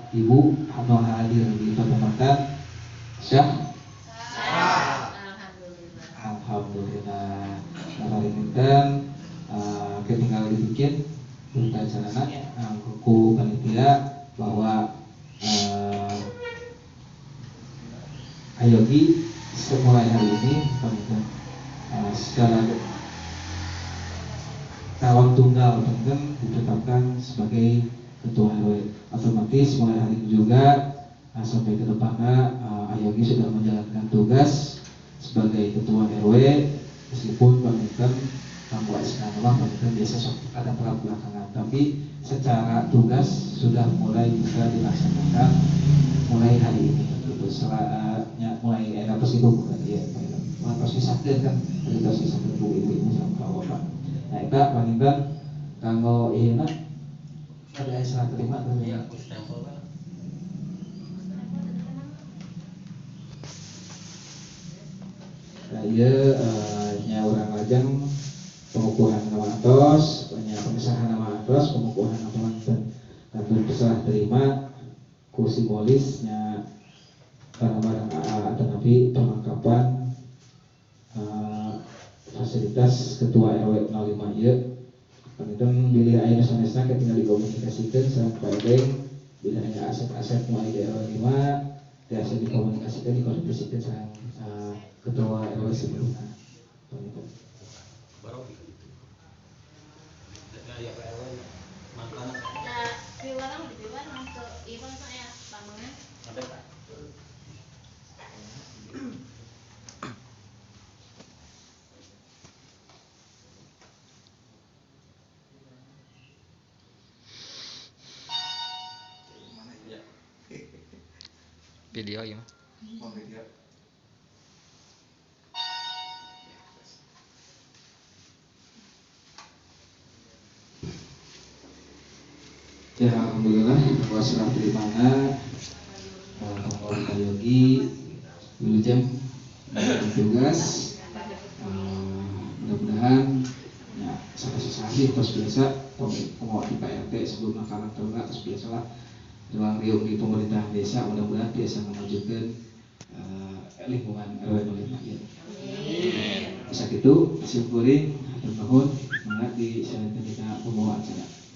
Bapak Ibu anu hadir di patempatan syah. Alhamdulillah. Alhamdulillah. Kaparinten ketinggal dibikin berita acarana ku panitia bahwa Ayogi semulai hari ini panginten secara calon tunggal panginten ditetapkan sebagai ketua RW. Otomatis mulai hari ini juga sampai ke depannya Ayogi sudah menjalankan tugas sebagai ketua RW, meskipun panginten kanggo SK mah panginten biasa sok ada telat belakangan, tapi secara tugas sudah mulai bisa dilaksanakan mulai hari ini gitu. Selanya mulai era tos itu bukan ya, mulai tos disahkeun kan, tos disahkeun ku ibu-ibu sama bapak. Nah eta panginten kanggo ieu na ada serah terima atau Iya, aku stempel kan. Nah, ieu nya urang lajeng pengukuhan nama atos, nya pengesahan nama atos, pengukuhan nama panginten kantun serah terima ku simbolisnya barang-barang tetapi perlengkapan fasilitas ketua RW 05 ieu. Panginten bilih aya nu sanesna ketinggal dikomunikasikeun sareng Pak Ebeng, bilih aya aset-aset nu aya di RW 5 tiasa dikomunikasikeun, dikoordinasikeun sareng ketua RW sebelumna. Panginten. Baru gitu. Ya, Pak RW mantan. Nah, piwarang di piwarang ke ieu mah saya pamangan. Sampai Pak. Ya. Video ya. Oh, video. Ya, alhamdulillah bahwa serah terimana Pak Yogi wilujeng tugas, mudah-mudahan ya sampai sesasih terus biasa mau di Pak RT sebelum makanan terus terus biasalah ruang riung di pemerintahan desa, mudah-mudahan biasa memajukan lingkungan RW 05 ya. Bisa gitu, sim kuring, hatur nuhun, mangga di kita pembawa acara.